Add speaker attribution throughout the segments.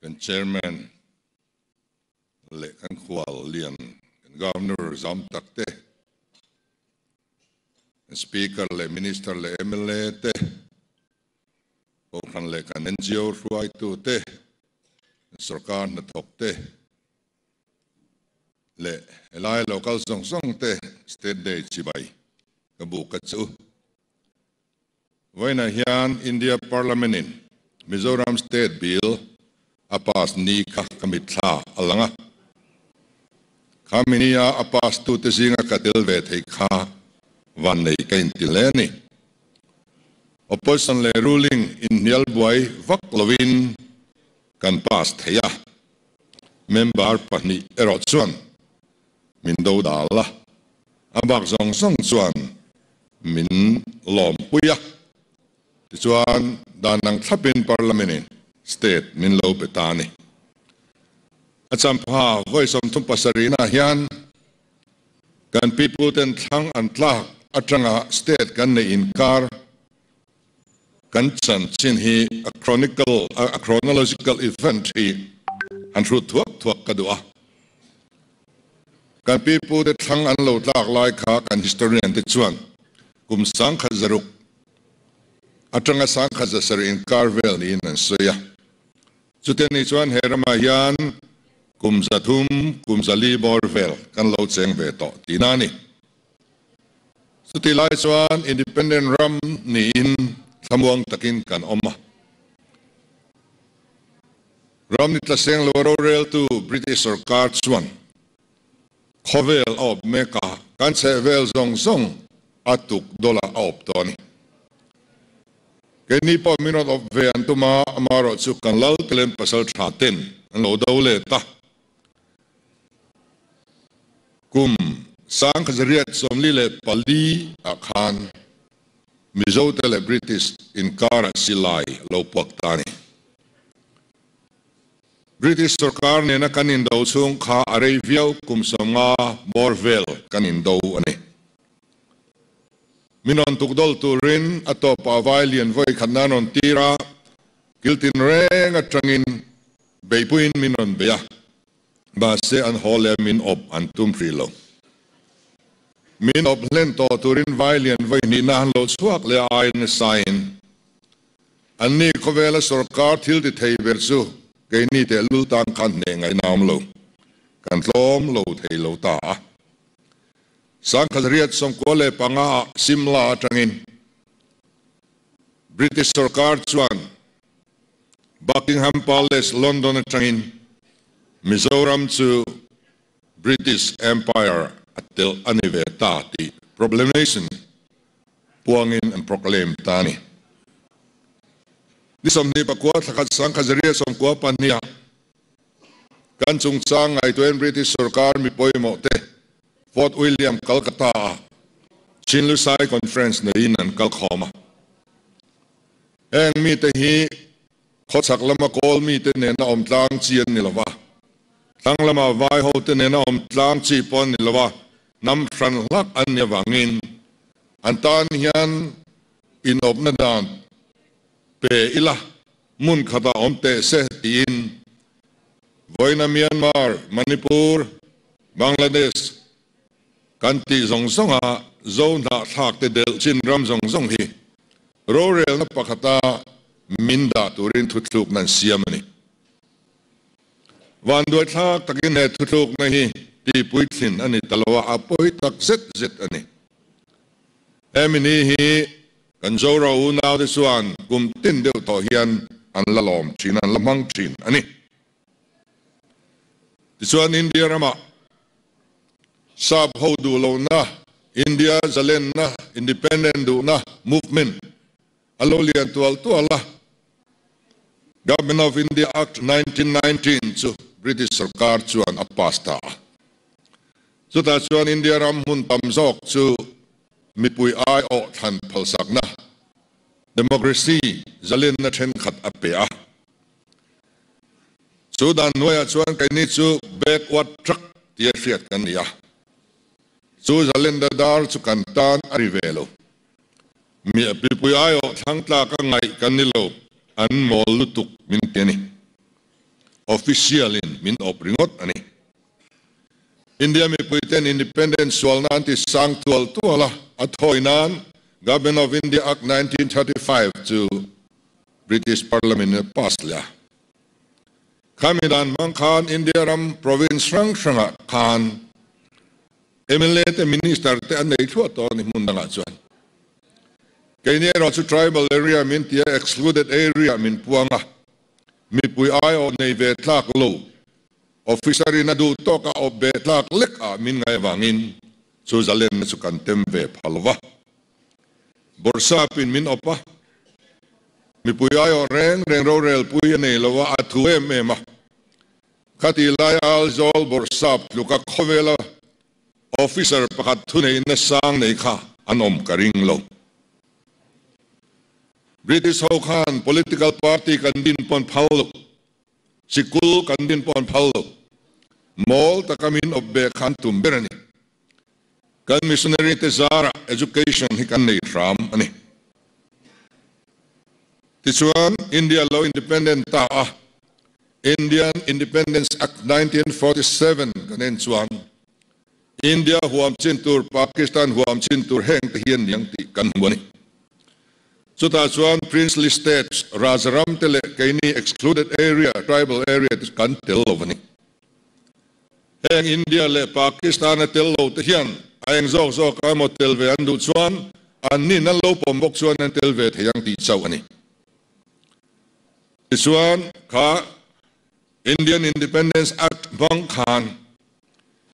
Speaker 1: Kan Chairman leh kan khual lian kan Governor zam tak te, kan Speaker leh Minister leh mla te, Kohhran leh kan NGO hruaitu te, kan sorkar hnathawk te leh helai local zawng zawng te State Day chibai ka buk a che u. Vawiinah hian India Parliament in Mizoram State Bill a pass ni kha ka mitthla a lang a. Khami nia a pass tute zinga ka tel ve thei kha vannei ka inti hle a ni. Opposition leh ruling inhnial buai vak lovin kan pass thei a, member pahnih erawh chuan min do dal a, a bak zawng zawng chuan min lawmpui a. Tichuan, dan ang thlapin Parliament-in state min lo pe ta a ni. A champha vawi 37 nah hian kan piputen thlang an tlak atanga state kan neih inkar kan chanchin hi a chronicle, a chronological event hi han hrut thuak thuak ka duh a. Kan pipute thlang an lo tlak lai kha kan historian te chuan kum 1600 atanga 1700 inkar vel niin an sawi a. Chute ni chuan he ramah hian kum 300, kum 400 bawr vel kan lo cheng ve tawh tihna a ni. Chuti lai chuan independent ram niin thlamuang takin kan awm a. Ram ni tlaseng lo roreltu British sarkar chuan khawvel a awp mek a, kan chhehvel zawng zawng a tuk dawlah a awp tawh a ni. Keini pawh min rawn awp ve an tum a, amaherawh chu kan lal telem pasal tha ten an lo do let a. Kum 1944 ah khan Mizo te leh British inkara silai lo puak ta a ni. British sarkar nena kan indo chhung kha a rei viau kum 50 bawr vel kan indo a ni. Min rawn tuk dawl turin a tawpah vai lian vawi khatna an rawn tir a, kiltin reng atangin beipuiin min rawn bei a, mahse an haw leh min awp an tum hrih lo. Min awp hlen tawh turin vai lian vawi hnihna an lo chhuak leh a aiin nasain anni khawvela sarkar thil ti thei ber chu keini tehlul tan khan hneh ngaihna awm lo, kan tlawm lo thei lo ta a. 1995 ah Simla atangin British sarkar chuan Buckingham Palace, London atangin Mizoram chu British Empire a tel a ni ve ta tih proclamation puangin an proclaim ta a ni. Ni 29 thla khat 1992 ah kan chungchang ngaihtuahin British sarkar mi pawimawh te Fort William, Calcutta ah Chin-Lusai Conference neiin an kal khawm a. Heng mite hi khawchhak lama kawl mite nena awm tlang chi an ni lova, thlang lama vai ho te nena awm tlang chi pawh an ni lova, hnam hran hlak an ni avangin an tan hian inawpna dan pe ila hmun khatah awm teh se tiin vawiina Myanmar, Manipur, Bangladesh kan tih zawng zawnga zo hnahthlak te delh chin ram zawng zawng hi rorelna pakhata min dah turin thuthlukna an siam a ni. Vanduai thlak takin he thuthlukna hi tihpuithlin a ni ta lo a, a pawi tak zet zet a ni. Hemi ni hi kan Zoro unaute chuan kum tin deuh tawh hian an la lawm thin, an la hmang thin a ni. Tichuan India ramah sap ho duh lohna, India zalenna, independent duhna movement a lo lian tual tual a. Government of India Act 1919 chu British sarkar chuan a pass ta a. Chutah chuan India ram hmun tam zawk chu mipui ai awh thlan phalsakna, democracy zalenna thenkhat a pe a. Chu dan hnuaiah chuan keini chu backward truck tia hriat kan ni a. Chu zalenda dar chu kan tan a ri ve lo. Mipui ai awh thlang tlak a ngaih kan ni lo, an mawl lutuk min ti a ni. Official-in min awp ringawt a ni. India mipuiten Independence sualna an ti sang tual tual a, a thawi nan Government of India Act 1935 chu British Parliament in a pass leh a. Khami dan hmang khan India ram province hrang hrangah khan mla te Minister te an nei thluah tawh a ni hmun dangah chuan. Keini erawh chu tribal area min tia excluded area min puang a, mipui aiawh nei ve tlak lo Officer in a duh tawk a awp ve tlak lek ah min ngai avangin chu zalenna chu kan tem ve pha lo va. Bawrhsap in min awp a, mipui aiawh reng reng rorel pui a nei lo a, a thu em em a. Khati lai Aizawl Bawrhsap tluka khawvela officer pakhat thuneihna sang nei kha an awm ka ring lo. British ho khan political party kan din pawn phal lo. Sikul kan din pawh an phal lo. Mawl taka min awp ve kha an tum ber a ni. Kan missionary te zarah education hi kan nei hram a ni. Tichuan, India lo independent ta a, Indian Independence Act 1947 kan en chuan India huam chin tur, Pakistan huam chin tur heng te hi an ni ang tih kan hmu a ni. Chutah chuan Princely States, Rajaram te leh keini Excluded Area, Tribal Area te chu kan tel lo a ni. Heng India leh Pakistan a tel lo te hian a eng zawk zawk a emaw tel ve an duh chuan an nin an lo pawm bawk chuan an tel ve thei ang tih chauh a ni. Tichuan kha Indian Independence Act hmang khan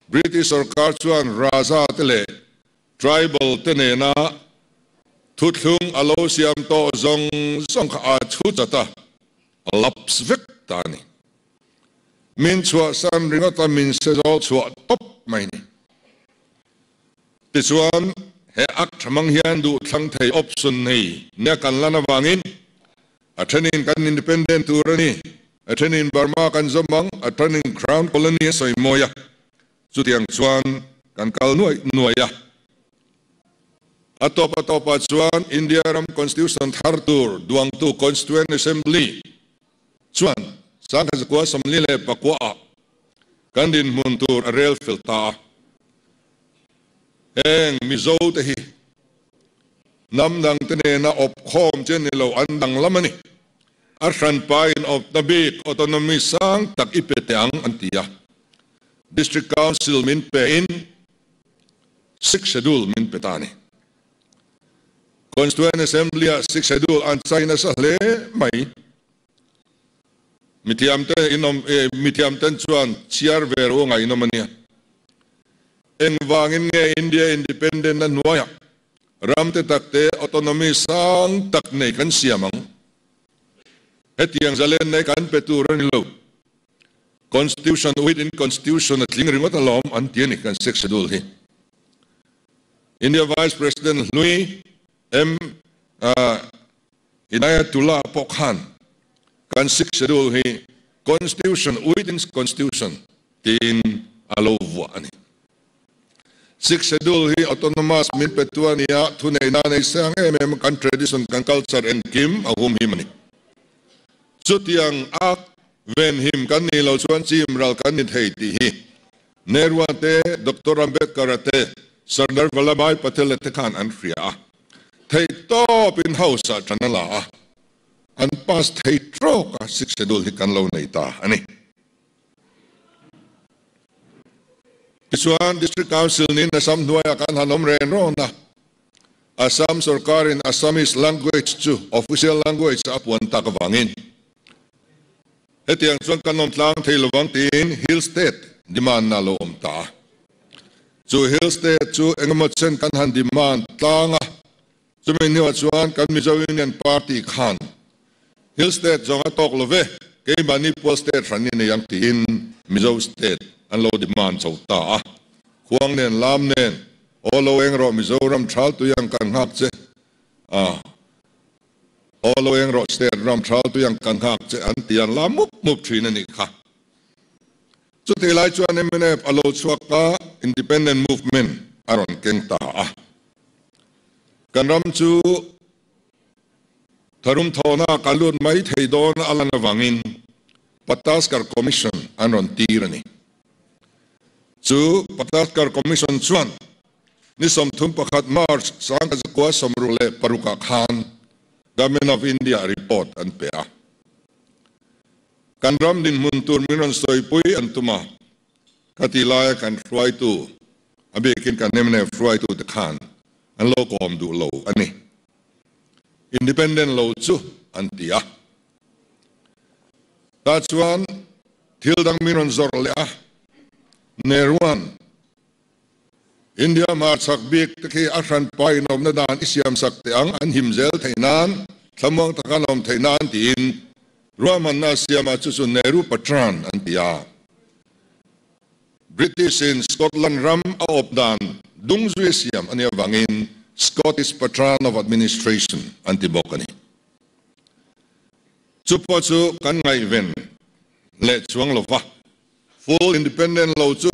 Speaker 1: British sorkar chuan Raja te leh Tribal te nena thuthlung a lo siam tawh zawng zawng kha a chhu chat a, a lapse vek ta a ni. Min chhuahsan ringawt a min se zawl chhuah tawp mai ni. Tichuan, he Act hmang hian duhthlang thei option nei nia kan lan avangin A thenin kan independent tur a ni, a thenin Burma kan zawm ang, a thenin Crown Colony a sawi mawi a, chutiang chuan kan kal nuaih nuaih a. A tawp a tawpah chuan India ram Constitution thar tur duangtu Constituent Assembly chuan Sangkhat 49 ah kan dinhmun tur a rel fel ta a. Heng Mizo te hi hnam dang te nena awp khawm che ni lo an danglam a ni. A hranpa in awpna bik autonomy sang tak i pe teh ang an ti a. District Council min pe in Sixth Schedule min pe ta a ni. Constituent Assembly ah Sixth Schedule an chai nasa hle mai. Mithiam te in awm e, mithiam ten chuan chhiar ve ru ngaihnawm a nia. Engvangin nge India independent a hnuaiah ram te tak te autonomy sang tak nei kan siam ang? Hetiang zalen nei kan pe tur a ni lo. Constitution within constitution a tling ringawt alawm an ti a ni kan Sixth Schedule hi. India Vice President hlui M. Hidayatullah pawh khan kan Sixth Schedule hi Constitution within Constitution tiin a lo vuah a ni. Sixth Schedule hi autonomous min petu a ni a, thuneihna a nei sang em em a, kan tradition, kan culture engkim a humhim a ni. Chutiang a venhim kan nih loh chuan chim ral kan ni thei tih hi Nehru-a te, Doctor Ambedkar-a te, Sardar Vallabhbhai Patel-a te khan an hria a. Theih tawpin House ah ṭan a la a, an pass thei ṭawk a, Sixth Schedule hi kan lo nei ta a ni. Tichuan, District Council niin Assam hnuaiah kan han awm ren rawn a, Assam sorkarin Assamese language chu official language a puan tak avangin hetiang chuan kan awm tlang thei lovang tiin Hill State demand na lo awm ta a. Chu Hill State chu engemaw chen kan han demand tlang a, chumi hnuah chuan kan Mizo Union Party khan Hill State zawng a tawk lo ve, keimahni pual state hran i nei ang tiin Mizo State an lo demand chho ta a. Khuang nen lam nen, aw lo eng rawh Mizoram thal tui ang kan nghak che a, aw lo eng rawh state ram thal tui ang kan nghak che an ti an la mup mup thin a nih kha. Chutih lai chuan mnf a lo chhuak a, Independent Movement a rawn keng ta a. Kan ram chu tharum thawhna kan lut mai thei dawn a lan avangin Pataskar Commission an rawn tir a ni. Chu Pataskar Commission chuan ni 31 March 1966 ah khan Government of India report an pe a. Kan ram dinhmun tur min rawn sawipui an tum a, khati laia kan hruaitu, a bikin kan mnf hruaitute khan an lo kawm duh lo a ni. Independent lo chu an ti a. Tah chuan thil dang min rawn zawrh leh a, Nehruan India hmarchhak bik te khi a hranpa inawmna dan i siamsak teh ang, an him zel theih nan, thlamuang taka an awm theih nan tiin ruahmanna a siam a, chu chu Nehru Patran an ti a. British in Scotland ram a awp dan dungzui a siam a nih avangin Scottish Patran of Administration an ti bawk a ni. Chu pawh chu kan ngaihven leh chuang lo va, full independent lo chu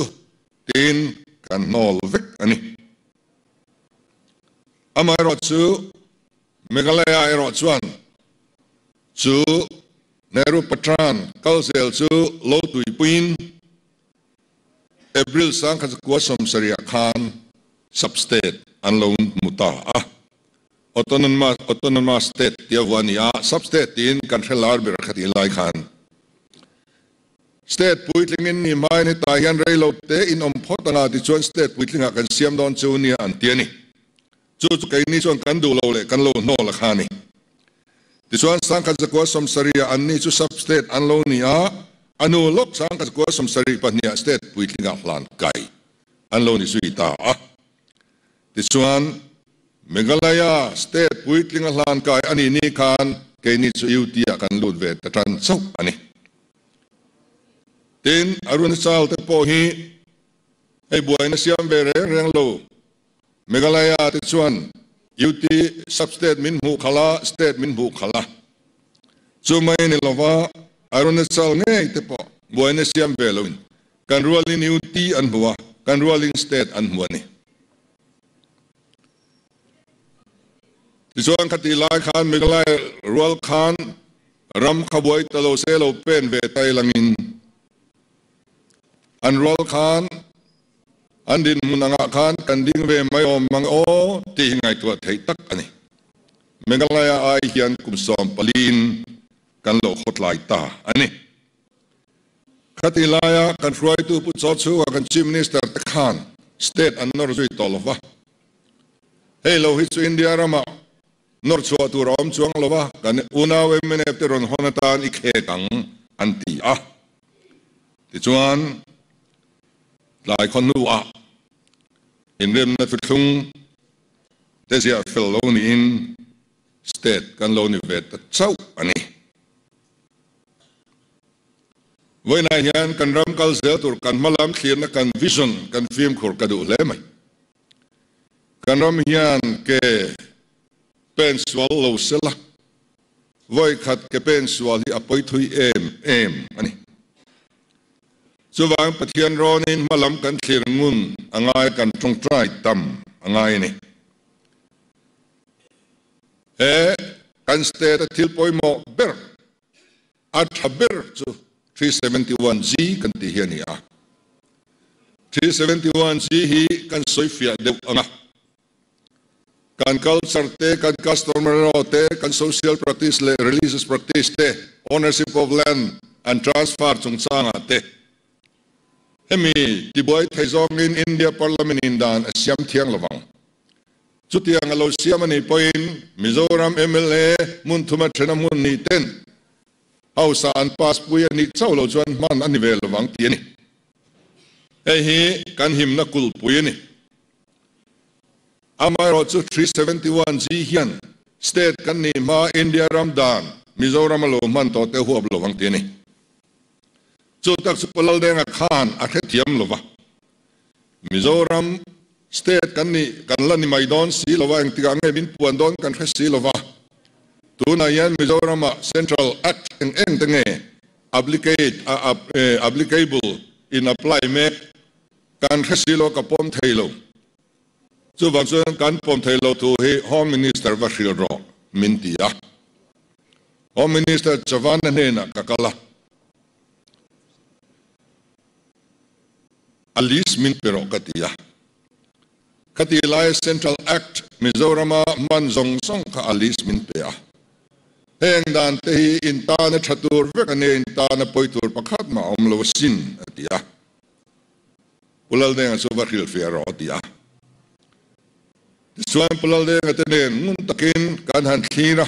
Speaker 1: tiin kan hnawl vek a ni. Amaherawhchu, Meghalaya erawh chuan chu Nehru Patran kal zel chu lo tuipuiin April 1970 ah khan sub-state an lo hmu ta a. Autonomous state tia vuah a ni a, sub-state tiin kan hre lar ber kha tih lai khan State puitlingin ni hmain hetah hian rei lo te in awm phawt anga tichuan state puitlingah kan siam dawn chu nia an ti a ni. Chu chu keini chuan kan duh lo leh kan lo hnawl a kha a ni. Tichuan 1970 ah anni chu sub-state an lo ni a, a nu lawk 1972 ah state puitlingah hlan kai an lo ni zui ta a. Tichuan Meghalaya state puitling a hlan kai a nih ni khan keini chu UT ah kan lut ve ta tan chauh a ni. Tin, Arunachal te pawh hi hei buaina siam ve reng reng lo. Meghalaya te chuan UT sub-state min hmuh khalh a, state min hmuh khalh a. Chu mai ni lova Arunachal ngei te pawh buaina siam ve loin kan rualin UT an hmu a, kan rualin state an hmu a ni. Tichuan khati lai khan Meghalaya rual khan ram kha buai ta lo se lo pen ve ta ilangin an rual khan an dinhmun angah khan kan ding ve mai awm mang aw tih hi ngaihtuah theih tak a ni. Meghalaya ai hian kum 14 in kan lo khawtlai ta a ni. Khati laia kan hruaitu Pu Chaw chhunga kan Chief Minister te khan state an nawr zui tawh lo va. Hei lo hi chu India ramah nawr chhuah tur a awm chuang lo va, kan unau mnf te rawn hawn atan i khek ang an ti a. Tichuan, tlai khaw hnuah inremna thuthlung te ziah fel lo niin state kan lo ni ve ta chauh a ni. Vawiinah hian kan ram kal zel tur kan hma lam thlirna kan vision kan fimkhur ka duh hle mai. Kan ram hian ke pen sual lo sela, vawi khat ke pen sual hi a pawi thui em em a ni. Chuvang Pathian rawnin hma lam kan thlir ngun a ngai kan tawngtai tam a ngai a ni. He kan state a thil pawimawh ber a tha ber chu 371G kan tih hi a ni a. 371G hi kan sawi fiah deuh ang a. Kan culture te, kan customary law te, kan social practice leh religious practice te, ownership of land and transfer chungchangah te hemi tibuai thei zawngin India Parliament in dan a siam thiang lovang. Chutiang a lo siam a nih pawhin Mizoram mla hmun thuma thena hmun nih ten House ah an pass pui a nih chauh loh chuan hman a ni ve lovang tih a ni. Hei hi kan himna kulhpui a ni. Amaherawhchu 371G hian state kan nih hma India ram dan Mizoram a lo hman tawh te huap lovang tih a ni. Chu tak chu Pu Laldenga khan a hrethiam lova. Mizoram state kan nih kan la ni mai dawn si lova, engtikah nge min puan dawn kan hre si lova. Tunah hian Mizoramah Central Act eng eng te nge applicate applicable in apply mek kan hre si lo ka pawm thei lo. Chuvang chuan kan pawm thei lo thu hi Home Minister va hrilh rawh min ti a. Home Minister Chavan-a hnenah ka kal a. A list min pe rawh ka ti a. Khati laia Central Act Mizorama hman zawng zawng kha a list min pe a. Heng dan te hi in tana tha tur vek a nia, in tana pawi tur pakhat mah a awm lo asin, a ti a. Pu Laldenga chu va hrilhfiah rawh a ti a. Tichuan Pu Laldenga te nen ngun takin kan han thlir a,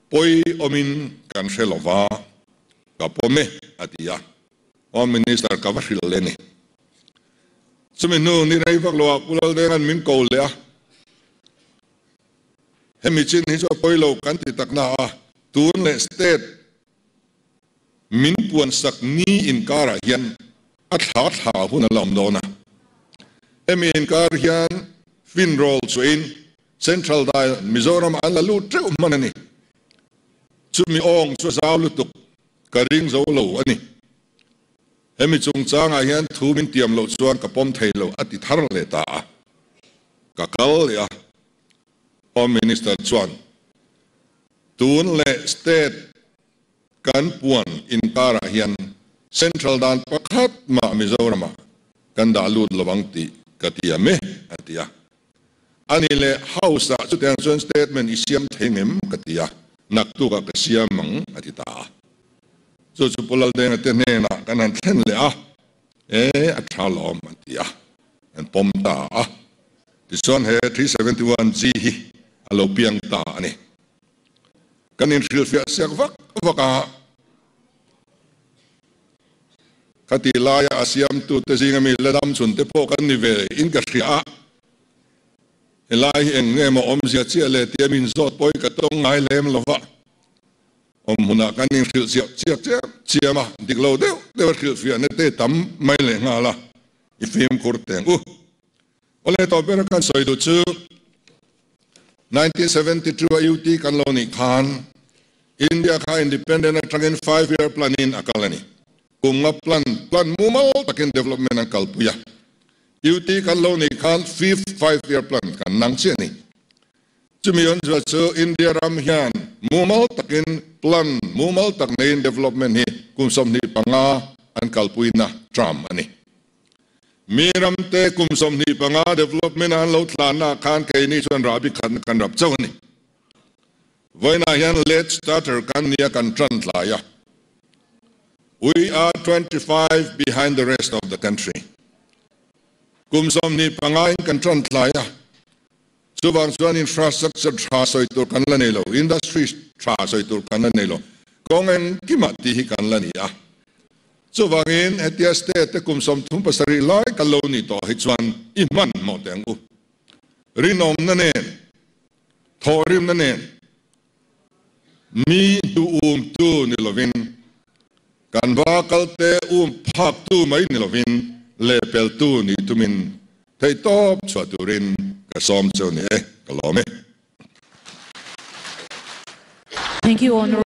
Speaker 1: pawi awmin kan hre lo va, ka pawm e, a ti a. Home Minister ka va hrilh leh ni. Chumi hnu ni rei vak loah Pu Laldenga'n min ko leh a, hemi chin hi chu a pawi lo kan ti tak na a, tun leh state min puan sak ni inkarah hian a thla thla hun a la awm dawn a. Hemi inkar hian finrawl chuahin Central dai Mizoram an la lut teuh hman a ni. Chumi awng chu a zau lutuk. Ka ring zo lo a ni. Hemi chungchangah hian thu min tiam loh chuan ka pawm thei lo a ti thar leh ta a. Ka kal leh a. Home Minister chuan tun leh state kan puan inkarah hian central dan pakhat mah Mizoramah kan dah lut lo ang tih ka tiam e a ti a. Ani leh House ah chutiang chuan statement i siam thei ngem ka ti a, naktuk ah ka siam ang a ti ta a. Chu chu Pu Laldenga te hnenah kan han thlen leh a, e a tha lawm an ti a, an pawm ta a. Tichuan he 371 G hi a lo piang ta a ni. Kan inhrilhfiah siak vak vak a. Khati laia a siamtute zinga mi la dam chhun te pawh kan ni ve in ka hria a, helai hi eng nge maw awmzia chiah le tia min zawt pawh hi ka tawng ngai lem lo va, awm hunah kan inhrilh chiah chiah chiam chiam a, dik lo deuh deuh a hrilhfiahna te tam mai leh nghal a, i fimkhur teng u. Awle tawh ber a kan sawi duh chu 1972 a UT kan lo nih khan India kha independent atangin 5 year plan in a kal a ni. Kum nga plan, plan mumal takin development an kalpui a. UT kan lo nih khan fifth 5 year plan kan nang chiah a ni. Chumi awmzia chu India ram hian mumal takin plan mumal tak neiin development hi kum 25 an kalpuina term a ni. Mi ramte kum 25 development a an lo tlanna ah khan keini chuan rahbi khatna kan rap chauh a ni. Vawiinah hian late starter kan nia kan tan tlai a. We are 25 behind the rest of the country. Kum 25 in kan tan tlai a. Chuvang chuan infrastructure tha sawi tur kan la nei lo, industry tha sawi tur kan la nei lo, kawng engkimah tih hi kan la ni a. Chuvangin hetia state te kum 37 lai kan lo nih tawh hi chuan i hmanhmawh teh ang u. Rinawmna nen, thawhrimna nen, mi duh umtu ni lovin, kan va kalte um phaktu mai ni lovin lehpeltu nih tumin theihtawp chhuah turin ka sawm cheu ni e, ka lawm e.
Speaker 2: Thank you, Honourable.